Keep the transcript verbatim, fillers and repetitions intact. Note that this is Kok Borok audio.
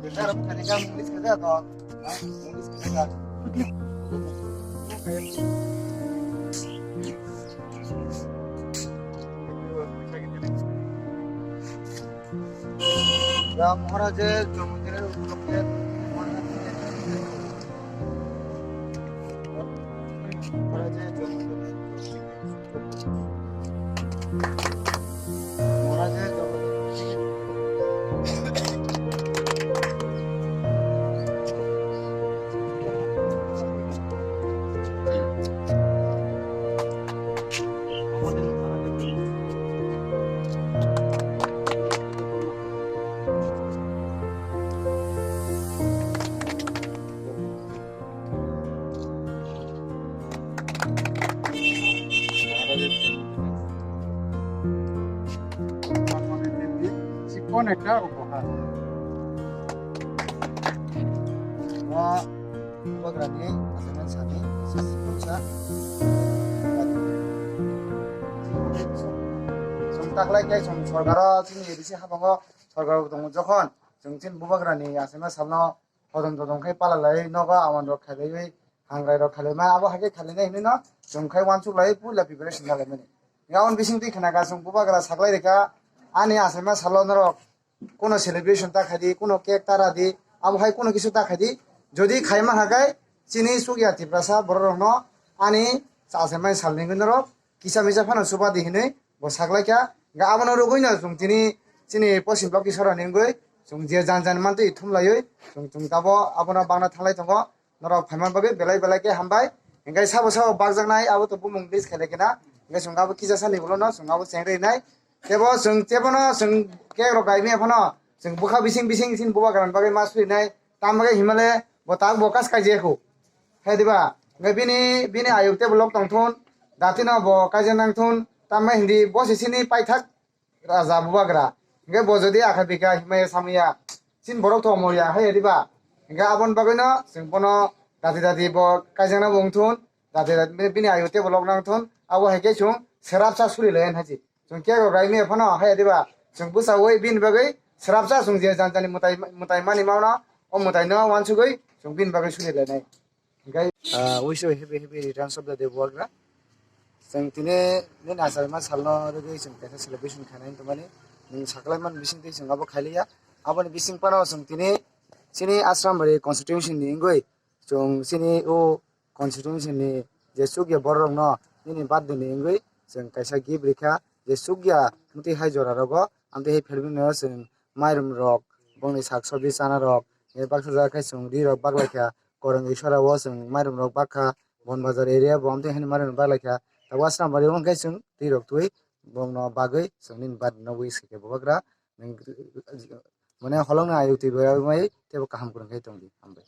Ya, মহারাজের জন্মদিনের উপলক্ষে মহারাজের জন্মদিনের মহারাজের জন্মদিনের Chikon ekta upahar. Wa Bubagrani achaimani sani sasi kunsa. Chwng taklai khe chwng sorkaro chini A D C habango sorkar tongo jokhon chwng chini Bubagrani achaima salno hodon todon khai pala lai nogo awan rok khailaiwi hangrai rok khailai ma abo hai khe khailainai hinwi no chwng khai uansuk lai puila preparation khlaimani. Aboni bising twi khna kha chwng Bubagra saklai rikha ani achaima salo norok kuno celebration ta khaidi, kuno cake ta radi, abo hai kuno kisu ta khaidi. Jodi khaima hakai chini chukya Tiprasa borok rokno ani achaimani salni norok kisa misa phano chuba di hinwi bo saklaikha. Hingkhe abono rwgwino chwng tini chini poschim block Iswrani wngwi chwng je jan jan mantwi thumlaiwi chwng chwng tabo abono bangna thanglai tongo. Norok phaima bagwi belai belai khe hambai. Hingkhe sabo sabo bakjaknai abo to bumung list khailai khena. Hingkhe chwng abo kisa sani ulono chwng abo chengri nai. Tebo chwng tebono chwng cake rok gaimia phano chwng bwkha bising bising sin bubagrani bagwi ma surinai. Tamo khe himale bo tak bo kas kaijekhu. Hai diba? Hingkhe bini, bini ayuk tei bo lok tongthun, datino bo kaijak nangthun, tamma hindi bo se chini paithak raja bubagra. Hingkhe bo jodi akha bikha himaya samaya, chini borok thok moriya hai diba? Hingkhe aboni bagwino chwng bono dati dati bo kaijakna bo wngthun, dati dati bini, bini ayuk tei bo lok nangthun, abo hai khe chwng serapsa suri lai hai se. Chwng cake rok raimaya phano hai diba? Chwng bwsaui bini bagwi srapsa chwng je jani jani mwtai, mwtai mani mano, o mwtaino uansugwi chwng bini bagwi suri lainai. Hingkhe, ah, wish you happy, happy returns of the day, Bubagra. Chwng tini nini achaima salno rwgwi chwng kaisa celebration khainai wngtongmani. Nwng saklaimani bisingtwi chwng abo khailiya. Aboni bising phano chwng tini chini Asrambari constituency ni wngwi chwng chini o constituency ni je chukya borok rokno nini birthday ni wngwi chwng kaisa gift rikha, je chukya mwtwi hai jora rogo amtwi hai phelwi no chwng mairum rok, bongni sak sobji chana rok, baksa jaga khe chwng ri rok baklaikha, Korong Isora o chwng mairum rok bakha, Bon Bazar area bo amtwi hai mairum rok baklaikha, tabuk Asrambari o hwnkhe chwng ri rok twi bongno bagwi chwng nini birthday no wish khaikha bubagra, mane holongni ayuk twi bai teibo kaham kwrwng khe tongdi, hambai.